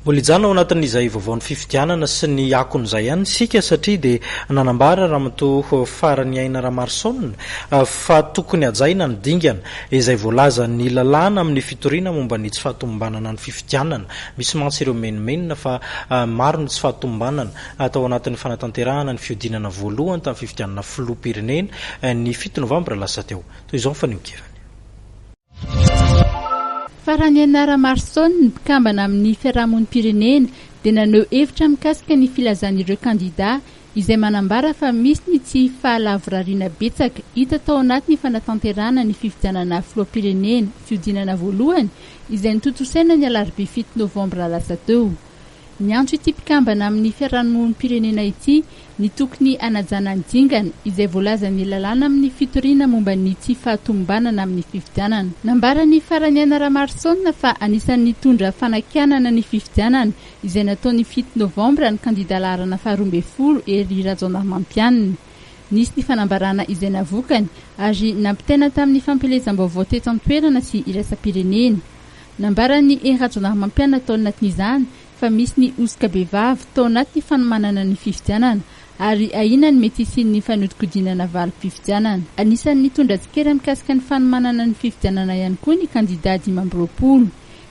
Mbola hijanona ao anatin'izay vaovaon'ny fifidianana sy ny akon'izay ihany isika satria dia nanambara Ramatoa Faraniaina Ramarson fa tokony hajaina ny dingana izay voalazan'ny lalàna amin'ny fitoriana momba ny tsy fahatomombanana ny fifidianana. Misy mantsy ireo menomenona fa maro ny tsy fahatomombanana tao anatin'ny fanatanterahana ny fihodinana voalohany tamin'ny fifidianana filoham-pirenena ny fito novambra lasa teo. Toy izao ny fanehoan-keviny. Faraniaina Ramarson, mpikambana amin'ny fiarahamonim-pirenena, dia naneho hevitra mikasika ny filazan'ireo kandidà izay manambara fa misy ny tsy fahalavorariana betsaka hita tao anatin'ny fanatanterahana ny fifidianana filoham-pirenena fihodinana voalohany izay notontosaina ny alarobia fito novambra lasa teo. Niantso ity mpikambana amin'ny fiarahamonim-pirenena ity ny tokony hanajana ny dingana izay voalazan'ny lalàna amin'ny fitoriana momba ny tsy fahatomombanana amin'ny fifidianana. Nambaran'i Faraniaina Ramarson fa anisan'ny nitondra fanakianana ny fifidianana izay natao ny fito novambra ny kandida laharana faharoa ambin'ny folo Hery Rajaonarimampianina. Nisy ny fanambarana izay navokany ary nampitaina tamin'ny fampielezam-baovao teto an-toerana sy iraisam-pirenena. Nambaran'i Hery Rajaonarimampianina tao anatin'izany fa misy ny hosoka bevava tao anatin'ny fanomanana ny fifidianana ary ahiana ny mety hisian'ny fanodinkodinana valim-pifidianana. Anisan'ny nitondra tsikera mikasika ny fanomanana ny fifidianana ihany koa ny kandidà 25.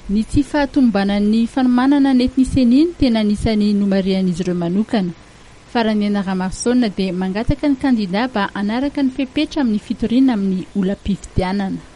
Ny tsy fahatomombanan'ny fanomanana nentin'ny Ceni no tena anisan'ny nomarihan'izy ireo manokana. Faraniaina Ramarson dia mangataka ny kandidà mba hanaraka ny fepetra amin'ny fitoriana amin'ny olam-pifidianana.